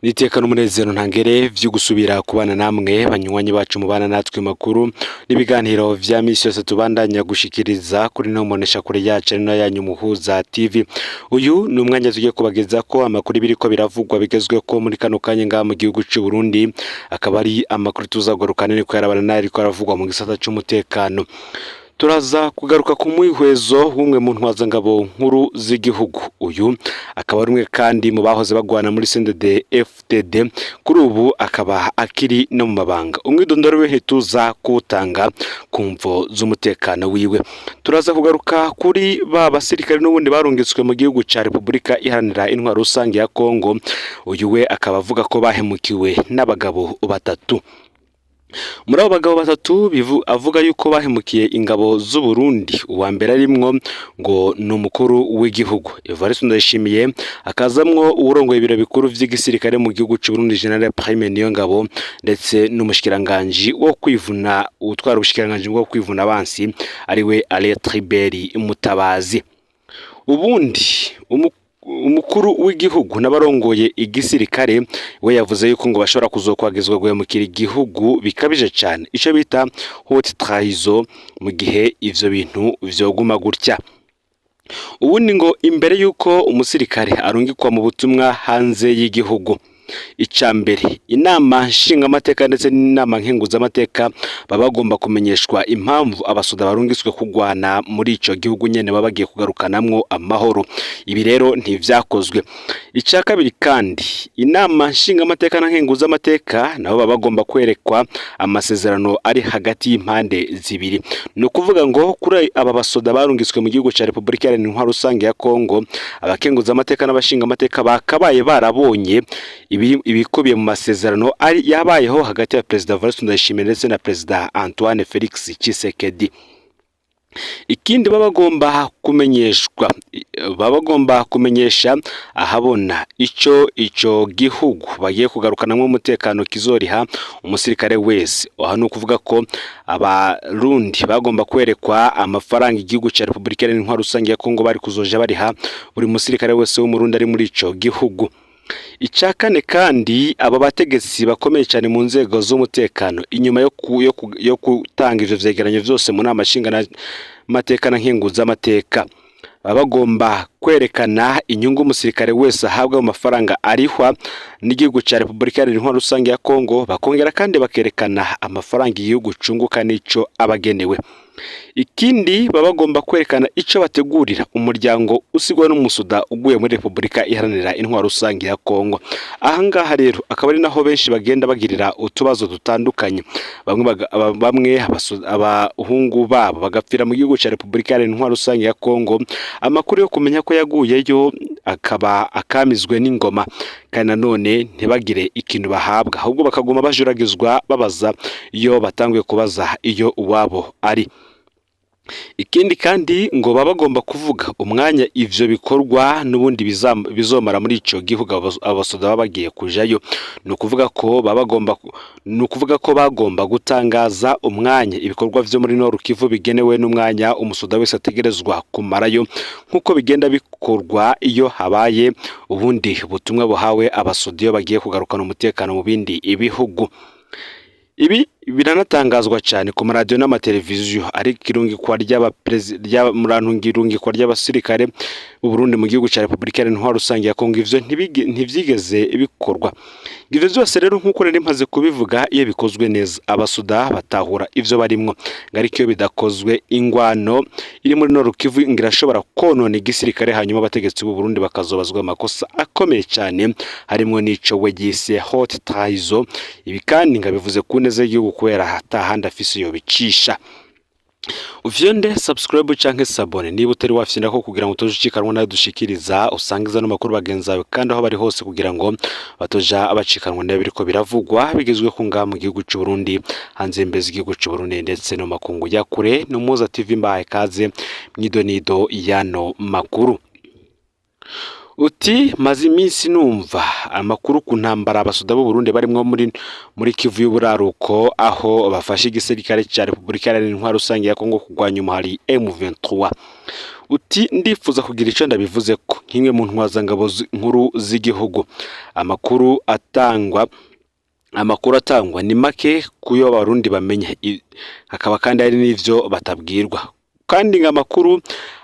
Niteka n'umunezero ntangere vyo gusubira kubana namwe banywanyi bacu mubana natwe makuru n'ibiganiro vya misi yose tubandanya gushikiriza kuri no mbonesha kure yacu ari nayo yanyu Muhuza TV. Uyu ni umwanya tugiye kubageza ko amakuru biriko biravugwa bigezweho muri kano kanya ngaha mu gihugu c'u Burundi, akaba ari amakuru tuzagarukana niko yarabana nayo ariko aravugwa mu gisata c'umutekano. Turaza kugaruka ku mwihwezo w'umwe mu ntwazangabo nkuru z'igihugu. Uyu akaba ari umwe kandi mu bahoze bagwana muri CNDD FDD, kuri ubu akaba akiri no mu mabanga. Umwidondoro we ntituza kuwutanga ku mvo z'umutekano wiwe. Turaza kugaruka kuri ba basirikare n'ubundi barungitswe mu gihugu ca Repubulika Iharanira Intwaro Rusange ya Kongo. Uyu we akaba avuga ko bahemukiwe n'abagabo batatu. Muri abo bagabo batatu avuga yuko bahemukiye ingabo z'u Burundi, uwa mbere arimwo ngo ni umukuru w'igihugu Evariste Ndayishimiye, akazamwo uwurongoye ibiro bikuru vy'igisirikare mu gihugu c'u Burundi, General Prime Niyongabo, ndetse n'umushikiranganji wo kwivuna, utwara ubushikiranganji bwo kwivuna abansi, ariwe Alain Tribert Mutabazi. Ubundi umukuru w'igihugu n'abarongoye igisirikare we yavuze yuko ngo bashobora kuzokwagizwa guhemukira igihugu bikabije cyane, ico bita haute trahison, mu gihe ivyo bintu vyoguma gutya. Ubundi ngo imbere yuko umusirikare arungikwa mu butumwa hanze y'igihugu, ica mbere inama nshingamateka ndetse n'inama nkenguzamateka baba bagomba kumenyeshwa impamvu abasoda barungitswe kugwana muri ico gihugu nyene baba bagiye kugarukanamwo amahoro. Ibi rero ntivyakozwe. Ica kabiri kandi, inama nshingamateka na nkenguzamateka nabo baba bagomba kwerekwa amasezerano ari hagati y'impande zibiri. Ni ukuvuga ngo kuri aba basoda barungitswe mu gihugu ca Repubulika Iharanira Intwaro Rusange ya Kongo, abakenguzamateka n'abashingamateka bakabaye barabonye ibikubiye mu masezerano ari yabayeho hagati ya Perezida Evariste Ndayishimiye ndetse na Perezida Antoine Felix Tshisekedi. Ikindi baba bagomba kumenyeshwa, baba bagomba kumenyesha ahabona ico gihugu bagiye kugarukanamwo umutekano kizoriha umusirikare wese. Aha ni ukuvuga ko Abarundi bagomba kwerekwa amafaranga igihugu ca Repubulika Iharanira Intwaro Rusange ya Kongo bari kuzoja bariha buri musirikare wese w'Umurundi ari muri ico gihugu. Ica kane kandi, aba bategetsi bakomeye cyane mu nzego z'umutekano, inyuma yo gutanga ivyo vyegeranyo vyose mu nama nshingamateka na nkenguzamateka, baba bagomba kwerekana inyungu umusirikare wese ahabwa mu mafaranga arihwa n'igihugu ca Repubulika Iharanira Intwaro Rusange ya Kongo, bakongera kandi bakerekana amafaranga igihugu cunguka n'ico abagenewe. Ikindi, baba bagomba kwerekana ico bategurira umuryango usigwa n'umusoda uguye muri Repubulika Iharanira Intwaro Rusange ya Kongo. Ahangaha rero akaba ari naho benshi bagenda bagirira utubazo dutandukanye. Bamwe abahungu babo bagapfira mu gihugu ca Repubulika Iharanira Intwaro Rusange ya Kongo, amakuru yo kumenya ko yaguyeyo akaba akamizwe n'ingoma, kandi nanone ntibagire ikintu bahabwa, ahubwo bakaguma bajuragizwa babaza iyo batanguye kubaza iyo uwabo ari. Ikindi kandi, ngo baba bagomba kuvuga umwanya ivyo bikorwa n'ubundi bizomara muri ico gihugu abasoda baba bagiye kujayo. Ni ukuvuga ko bagomba gutangaza umwanya ibikorwa vyo muri Nord Kivu bigenewe n'umwanya umusoda wese ategerezwa kumarayo, nk'uko bigenda bikorwa iyo habaye ubundi butumwa buhawe abasoda iyo bagiye kugarukana umutekano mu bindi ibihugu. Ibi biranatangazwa cyane ku maradiyo n'amateleviziyo, ariko irungikwa murantunga, irungikwa ry'abasirikare b'u Burundi mu gihugu cya Repubulika Iharanira Intwaro Rusange ya Kongo, ivyo ntivyigeze bikorwa. Ivyo vyose rero, nk'uko nari maze kubivuga, iyo bikozwe neza abasoda batahura ivyo barimwo, ariko iyo bidakozwe, ingwano iri muri Nord Kivu irashobora konona igisirikare, hanyuma abategetsi b'u Burundi bakazobazwa amakosa akomeye cyane, harimwo n'ico we yise haute trahison. Ibi kandi ngabivuze ku neza y'igihugu, kubera atahandi afise yo bicisha. Ufyonde subscribe canke s'abonner niba utari wafyonda ko, kugira ngo utoje ucikanwa nayo dushikiriza. Usangiza no makuru bagenzi bawe kandi aho bari hose, kugira ngo batoja abacikanwa nayo biriko biravugwa bigezwe ku ngaha mu gihugu c'u Burundi, hanze y'imbibe z'igihugu c'u Burundi, ndetse no makungu ya kure. No Muza TV mbahaye kaze mwidonido yano makuru. Uti maze iminsi numva amakuru ku ntambara abasoda b'u Burundi barimwo muri Kivu y'uburaruko, aho bafashe igisirikare ca Repubulika Iharanira Intwaro Rusange ya Kongo kurwanya umuhari M23. Uti ndifuza kugira ico ndabivuze ko nk'imwe mu ntwazangabo nkuru z'igihugu. Amakuru atangwa ni make kuyo Abarundi bamenya, hakaba kandi hari n'ivyo batabwirwa. Kandi ngo amakuru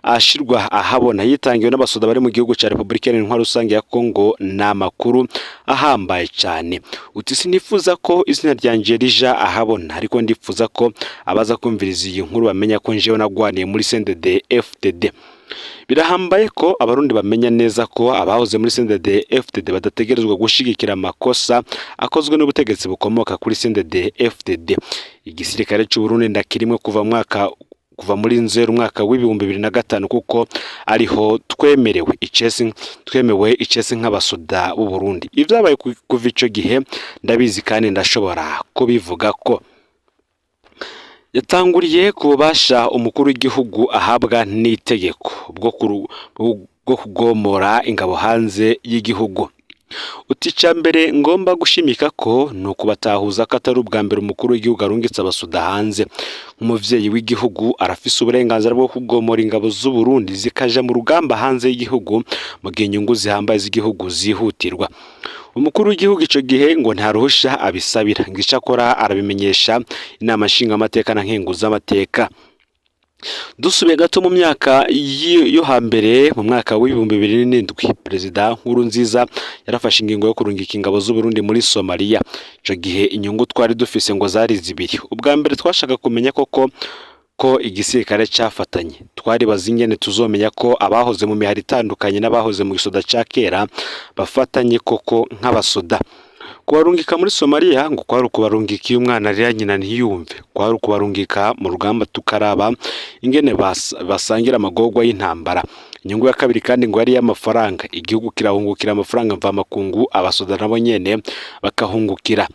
ashirwa ahabona yitangiwe n'abasoda bari mu gihugu ca Repubulika Iharanira Intwaro Rusange ya Kongo ni amakuru ahambaye cane. Uti sinifuza ko izina ryanje rija ahabona, ariko ndifuza ko abaza kumviriza iyi nkuru bamenya ko njewe nagwaniye muri CNDD FDD. Birahambaye ko Abarundi bamenya neza ko abahoze muri CNDD FDD badategerezwa gushigikira amakosa akozwe n'ubutegetsi bukomoka kuri CNDD FDD. Igisirikare c'u Burundi ndakirimwe kuva muri Nzero umwaka w'2005, kuko ariho twemewe icese nk'abasoda b'u Burundi. Ivyabaye kuva ico gihe ndabizi kandi ndashobora kubivuga ko yatanguriye ku bubasha umukuru w'igihugu ahabwa n'itegeko bwo kugomora ingabo hanze y'igihugu. Uti ica mbere ngomba gushimika ko ni ukubatahuza ko atari ubwa mbere umukuru w'igihugu arungitse abasoda hanze. Nk'umuvyeyi w'igihugu arafise uburenganzira bwo kugomora ingabo z'u Burundi zikaja mu rugamba hanze y'igihugu mu gihe inyungu zihambaye z'igihugu zihutirwa. Umukuru w'igihugu ico gihe ngo nta ruhusha abisabira, ngo ico akora arabimenyesha Inama Nshingamateka na Nkenguzamateka. Dusubiye gato mu myaka yo hambere, mu mwaka w'2007, Perezida Nkurunziza yarafashe ingingo yo kurungika ingabo z'u Burundi muri Somalia. Ico gihe inyungu twari dufise ngo zari zibiri. Ubwa mbere twashaka kumenya koko ko igisirikare cafatanye. Twaribaza ingene tuzomenya ko abahoze mu mihari itandukanye n'abahoze mu gisoda ca kera bafatanye koko nk'abasoda. Kubarungika muri Somalia ngo kwari ukubarungika iyo umwana arira nyina ntiyumve, kwari ukubarungika mu rugamba tukaraba ingene basangira amagorwa y'intambara. Inyungu ya kabiri kandi ngo yari iy'amafaranga. Igihugu kirahungukira amafaranga mvamakungu, abasoda nabo nyene bakahungukira.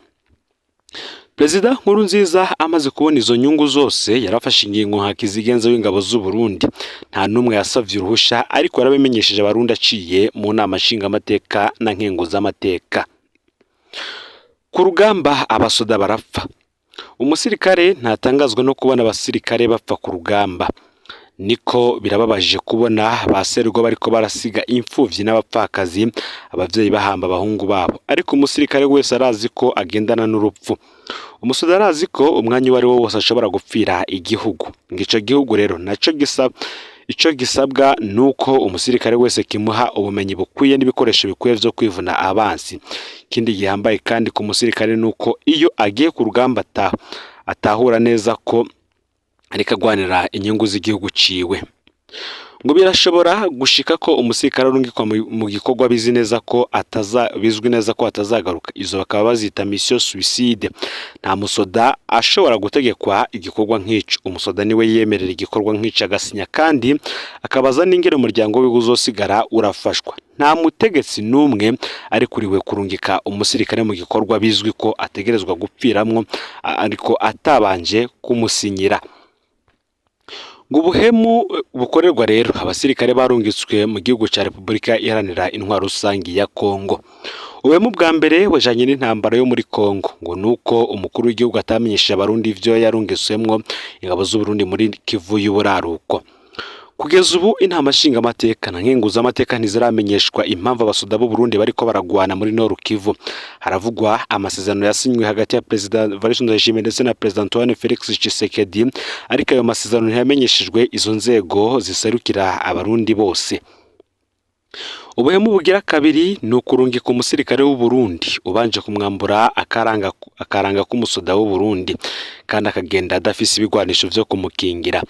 Perezida Nkurunziza amaze kubona izo nyungu zose yarafashe ingingo nka kizigenza w'ingabo z'u Burundi. Nta n'umwe yasavye uruhusha, ariko yarabimenyesheje Abarundi aciye mu Nama Nshingamateka na Nkenguzamateka. Ku rugamba abasoda barapfa. Umusirikare ntatangazwa no kubona abasirikare bapfa ku rugamba. Niko birababaje kubona ba serugo bariko barasiga imfuvyi n'abapfakazi, abavyeyi bahamba abahungu babo. Ariko umusirikare wese arazi ko agendana n'urupfu. Umusoda arazi ko umwanya uwo ari wo wose ashobora gupfira igihugu. Ngo ico gihugu rero naco gisa ico gisabwa nuko umusirikare wese kimuha ubumenyi bukwiye n'ibikoresho bikwiye vyo kwivuna abansi. Ikindi gihambaye kandi ku musirikare nuko iyo agiye ku rugamba atahura neza ko ariko agwanira inyungu z'igihugu ciwe. Ngo birashobora gushika ko umusirikare arungikwa mu gikorwa bizi neza ko ataza bizwi neza ko atazagaruka. Izo bakaba bazita mission suicide. Nta musoda ashobora gutegekwa igikorwa nk'ico. Umusoda niwe yemerera igikorwa nk'ico, agasinya kandi akabaza n'ingene umuryango wiwe uzosigara urafashwa. Nta mutegetsi n'umwe arikuriwe kurungika umusirikare mu gikorwa bizwi ko ategerezwa gupfiramwo, ariko atabanje kumusinyira. Ngo ubuhemu bukorerwa rero abasirikare barungitswe mu gihugu ca Repubulika Iharanira Intwaro Rusangi ya Kongo. Ubuhemu bwa mbere bujanye n'intambara yo muri Kongo, ngo nuko umukuru w'igihugu atamenyesheje Abarundi ivyo yarungitswemwo ingabo z'u Burundi muri Kivu y'uburaruko. Kugeza ubu Inama Nshingamateka na Nkenguzamateka ntiziramenyeshwa impamvu abasoda b'u Burundi bariko baragwana muri Nord Kivu. Haravugwa amasezerano yasinywe hagati ya Perezida Evariste Ndayishimiye ndetse na Perezida Antoine Felix Tshisekedi, ariko ayo masezerano ntiyamenyeshejwe izo nzego ziserukira Abarundi bose. Ubuhemu bugira kabiri ni ukurungika umusirikare w'u Burundi ubanje kumwambura akaranga k'umusoda w'u Burundi, kandi akagenda adafise ibigwanisho vyo kumukingira.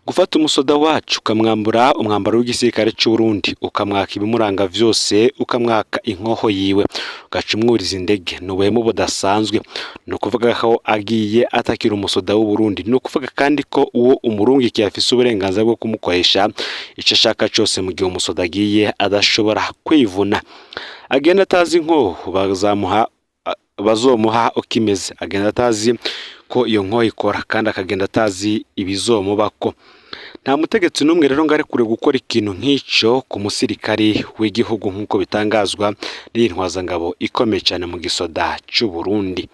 Gufata umusoda wacu ukamwambura umwambaro w'igisirikare c'u Burundi, ukamwaka ibimuranga vyose, ukamwaka inkoho yiwe, ugaca umwuriza indege, ni ubuhemu budasanzwe. Ni ukuvuga ko agiye atakira umusoda w'u Burundi. Ni ukuvuga kandi ko uwo umurungikiye afise uburenganzira bwo kumukoresha ico ashaka cose. Mu gihe umusoda agiye adashobora kwivuna, agenda atazi inkoho bazomuha uko imeze, agenda atazi ko iyo nkoho ikora, kandi akagenda atazi ibizomubako. Nta mutegetsi n'umwe rero ngo arekure gukora ikintu nk'ico ku musirikari w'igihugu, nk'uko bitangazwa n'iyi ntwazangabo ikomeye cyane mu gisoda c'u Burundi.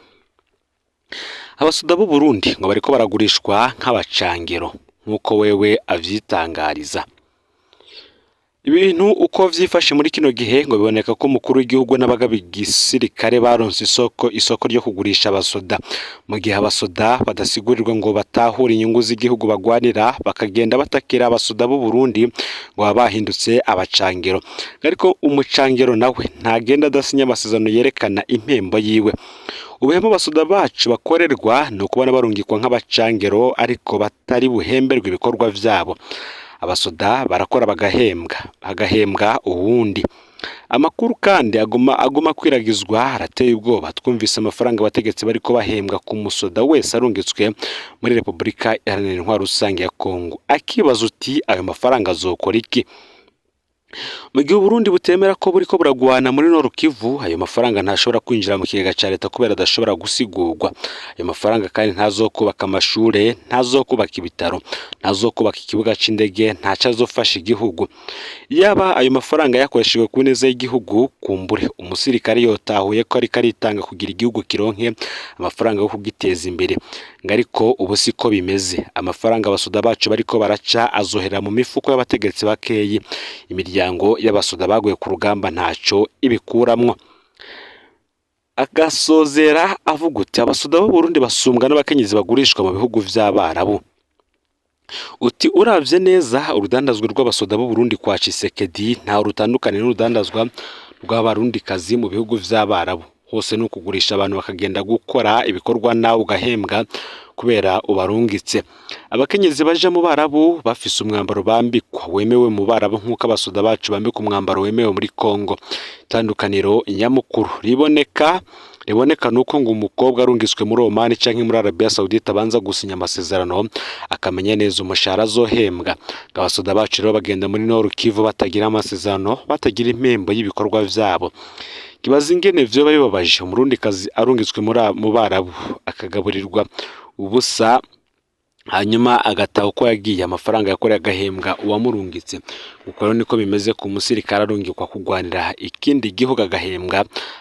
Abasoda b'u Burundi ngo bariko baragurishwa nk'abacangero, nk'uko wewe avyitangariza. Ibintu uko vyifashe muri kino gihe, ngo biboneka ko umukuru w'igihugu n'abagaba igisirikare baronse isoko ryo kugurisha abasoda, mu gihe abasoda badasigurirwa ngo batahure inyungu z'igihugu bagwanira, bakagenda batakira abasoda b'u Burundi ngo baba bahindutse abacangero. Ariko umucangero nawe ntagenda adasinya amasezerano yerekana impembo yiwe. Ubuhemu abasoda bacu bakorerwa ni ukubona barungikwa nk'abacangero ariko batari buhemberwe ibikorwa vyabo. Abasoda barakora bagahembwa, hagahembwa uwundi. Amakuru kandi aguma kwiragizwa arateye ubwoba. Twumvise amafaranga abategetsi bariko bahembwa ku musoda wese arungitswe muri Repubulika Iharanira Intwaro Rusange ya Kongo, akibaza uti: "Ayo mafaranga azokora iki?" Mu gihe Uburundi butemera ko buriko buragwana muri Nord Kivu, ayo mafaranga ntashobora kwinjira mu kigega ca leta kubera adashobora gusigurwa. Ayo mafaranga kandi ntazokubaka amashure, ntazokubaka ibitaro, ntazokubaka ikibuga c'indege, ntaco azofasha igihugu. Yaba ayo mafaranga yakoreshejwe ku neza y'igihugu, kumbure umusirikare yotahuye ko ariko aritanga kugira igihugu kironke amafaranga yo kugiteza imbere. Ngo ariko ubu siko bimeze. Amafaranga abasoda bacu bariko baraca azohera mu mifuko y'abategetsi bakeyi. Imiryango y'abasoda baguye ku rugamba ntaco ibikuramwo. Agasozera avuga uti: "Abasoda b'u Burundi basumbwa n'abakenyezi bagurishwa mu bihugu vy'Abarabu." Uti: "Uravye neza urudandazwa rw'abasoda b'u Burundi kwa Tshisekedi ntaho rutandukaniye n'urudandazwa rw'abarundikazi mu bihugu vy'Abarabu. Hose ni ukugurisha abantu bakagenda gukora ibikorwa, nawe ugahembwa kubera ubarungitse." Abakenyezi baja mu Barabu bafise umwambaro bambikwa wemewe mu Barabu, nk'uko abasoda bacu bambikwa umwambaro wemewe muri Kongo. Itandukaniro nyamukuru riboneka nuko ngo umukobwa arungitswe muri Oman canke muri Arabia Saudite abanza gusinya amasezerano, akamenya neza umushahara azohembwa. Ngo abasoda bacu rero bagenda muri Nord Kivu batagira amasezerano, batagira impembo y'ibikorwa vyabo. Kibaza ingene vyoba bibabaje umurundikazi arungitswe mu Barabu, akagaburirwa ubusa, hanyuma agataha uko yagiye, amafaranga yakoreye agahembwa uwamurungitse. Uko rero niko bimeze ku musirikare arungikwa kugwanira ikindi gihugu,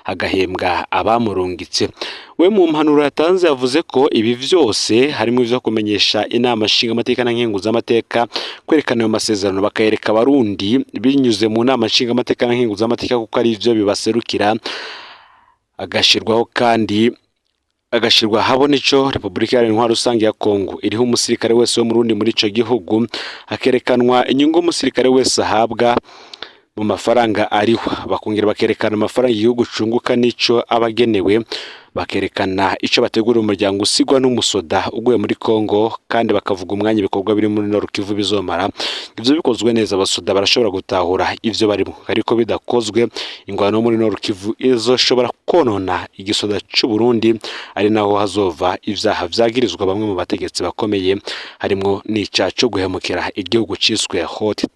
agahembwa abamurungitse. We mu mpanuro yatanze yavuze ko ibi vyose harimo ivyo kumenyesha Inama Nshingamateka na Nkenguzamateka, kwerekana ayo masezerano, bakayereka Abarundi binyuze mu Nama Nshingamateka na Nkenguzamateka, kuko ari ivyo bibaserukira. Agashirwaho kandi agashirwa habona ico Repubulika Iharanira Intwaro Rusange ya Kongo iriho umusirikare wese wo Murundi muri ico gihugu, hakerekanwa inyungu umusirikare wese ahabwa mu mafaranga arihwa, bakongera bakerekana amafaranga igihugu cunguka n'ico aba agenewe, bakerekana ico bategurira umuryango usigwa n'umusoda uguye muri Kongo, kandi bakavuga umwanya ibikorwa biri muri Nord Kivu bizomara. Ivyo bikozwe neza, abasoda barashobora gutahura ivyo barimo, ariko bidakozwe, ingwano muri Nord Kivu izoshobora konona igisoda c'u Burundi, ari naho hazova ivyaha vyagirizwa bamwe mu bategetsi bakomeye, harimwo n'icaha co guhemukira igihugu ciswe haute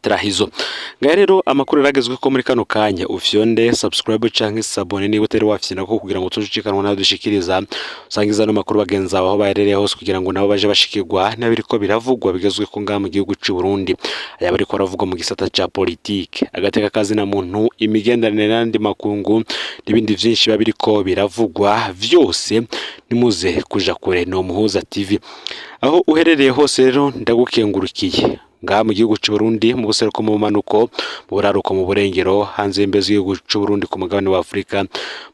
trahison. Ngaha rero amakuru yaragezwe ko muri kano kanya ufyonde subscribe canke s'abonner niba utari wafyina ko, kugira ngo tujucikanwa nawe dushikiriza. Usangiza no makuru bagenzi bawe aho baherereye hose, kugira ngo nabo baje bashikirwa n'abiriko biravugwa bigezwe ko ngaha mu gihugu c'u Burundi, ayaba ariko aravugwa mu gisata ca politike, agateka kazina muntu, imigenderanire n'andi makungu n'ibindi vyinshi biba biriko biravugwa vyose. Nimuze kuja kure, no Muhuza TV. Aho uherereye hose rero ndagukengurukiye, ngaha mu gihugu c'u Burundi, mu buseruko, mu bumanuko, mu buraruko, mu burengero, hanze y'imbibe z'igihugu c'u Burundi, ku mugabane wa Afurika,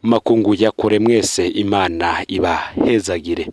mu makungu ya kure, mwese Imana ibahezagire.